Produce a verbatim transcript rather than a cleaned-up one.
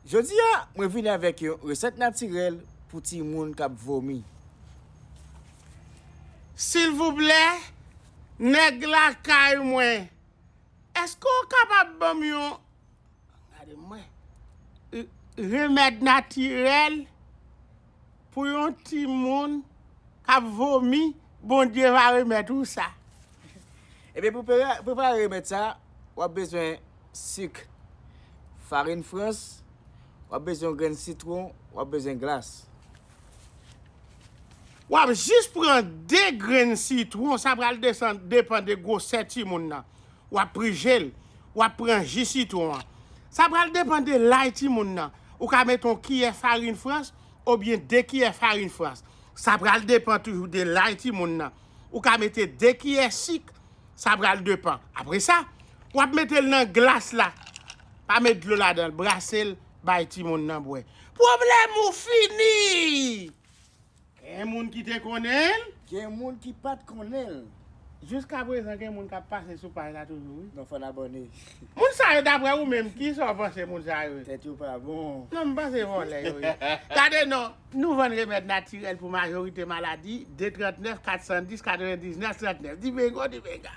Jodi a, mwen vini avèk yon resèt natirèl pou timoun k ap vomi. Silvouplè, nèg lakay mwen, èske w kapab ban m yon, gade mwen, remèd natirèl pou yon timoun k ap vomi? Bondye va remèt ou sa. Ebyen, pou prepare remèd sa, w ap bezwen sik, farin frans, w ap bezwen yon grenn sitwon, w ap bezwen glas. W ap jis pran de grenn sitwon, sa pral desann, depann de gwosè timoun nan. W ap prije l, w ap pran ji sitwon an. Sa pral depann de lay timoun nan. Ou ka mete yon kiyè farin frans oubyen de kiyè farin frans. Sa pral depann toujou de lay timoun nan. Ou ka mete de kiyè sik, sa pral depann. Apre sa, w ap mete l nan glas la. Pa met dlo ladan l, brase l, bay timoun nan bwè. Pwoblèm ou fini! Gen moun ki te konnen l? Gen moun ki pa t konnen l. Jiskaprezan, gen moun k ap pase sou paj la toujou, wi. Non, fò n abòne. Moun sa yo, daprè ou menm, kisa w panse moun sa yo ye? Tèt yo pa bon. Non, m panse vòlè yo ye. Gade non, nou vann remèd natirèl pou majorite maladi, de trant nèf, kat san dis, katrevendiznèf, trant nèf. Di bengo, di benga.